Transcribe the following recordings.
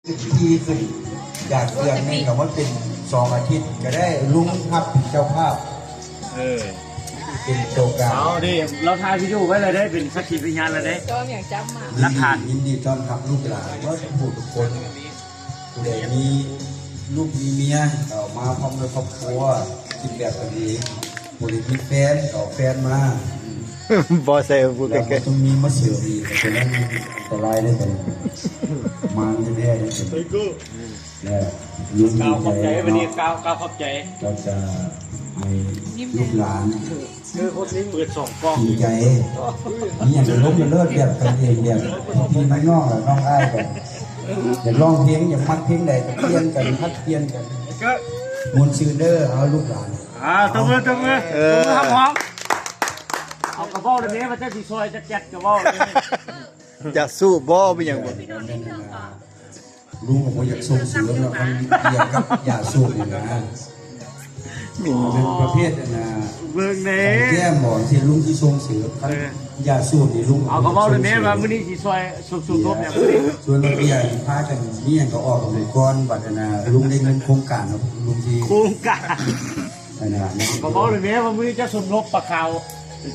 ທີ່ຂຶ້ນຈາກເດືອນໜຶ່ງກໍມາເປັນສອງອາທິດ ກໍໄດ້ລຸງຮັບເປັນເຈົ້າພາບ ເອີ ເປັນໂຕກາງ ເອົາເດ້ ລາວຖ່າຍວິດີໂອໄວ້ແລ້ວເດ້ ເປັນສັກຂີພະຍານແລ້ວເດ້ ຈອມຫຍັງຈັບມາ ຫຼັກຖານ ຍິນດີຕ້ອນຮັບລູກຫຼານເບິດທຸກຜູ້ທຸກຄົນ ຜູ້ໃດມີລູກມີເມຍ ກໍມາພ້ອມດ້ວຍຄອບຄົວ ກິນແບບກັນເອງ ຜູ້ໃດມີແຟນກໍເອົາແຟນມາ ບໍ່ໃສ່ຜູ້ໃກ້ໆ ຕ້ອງມີມາເສີມອີກ ເພາະນັ້ນອັນຕະລາຍເດ້ ມາແທ້ໆເດ້ ແລະ ລຸງດີໃຈເນາະ ກ່າວຂອບໃຈ ວັນນີ້ກ່າວ ກ່າວຂອບໃຈ ກໍຈະໃຫ້ລູກຫຼານ ຄືຄົນນີ້ເປີດສອງກ້ອງ ດີໃຈ ມີຫຍັງກໍລົມກັນເລີດ ແບບກັນເອງ ແບບພີ່ນ້ອງໆ ແລະ ນ້ອງອ້າຍກັນ ຢາກຮ້ອງເພງ ຢາກມັກເພງໃດກໍປ່ຽນກັນ ຜັດປ່ຽນກັນ ມ່ວນຊື່ນເດີ ເອົາລູກຫຼານ ອ່າ ຕົບມື ຕົບມື ເອີ ຕົບມືຫອມໆ ເອົາກະເວົ້າໄດ້ແມ້ ວ່າເຈົ້າຊິຊ່ອຍຈັກແຈັດກະເວົ້າ ຢາກສູ້ບໍ່ ມີຫຍັງບໍ່ ລຸງກໍບໍ່ຢາກສົ່ງເສີມດອກ ມັນກ່ຽວກັບຢາສູບນີ້ນະ ມັນເປັນປະເພດອັນນ່າ ເບິ່ງແນ່ ຂອງແກ້ມບໍ່ ທີ່ລຸງຊິສົ່ງເສີມ ຄັນ ເອີ ຢາສູບນີ້ລຸງ ເອົາກໍເວົ້າໄດ້ແມ້ ວ່າມື້ນີ້ຊິຊ່ອຍສົມທົບຫຍັງ ສ່ວນວ່າເບຍນີ້ພາກັນມີຫຍັງກໍອອກກັນໄປກ່ອນ ບັດອັນນ່າ ລຸງໄດ້ເງິນໂຄງການເນາະ ລຸງຊິ ໂຄງການ ອັນນ່າ ກໍເວົ້າໄດ້ແມ້ ວ່າມື້ນີ້ຈະສົມທົບປາຂາວ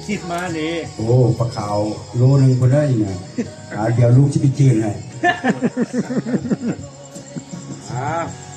ຊິດມານີ້ ໂອ້ ປາຂາວໂລໜຶ່ງພຸ້ນເດີນີ້ນະ ອ່າ ດຽວລຸງຊິໄປຈື່ນໃຫ້ ອ່າ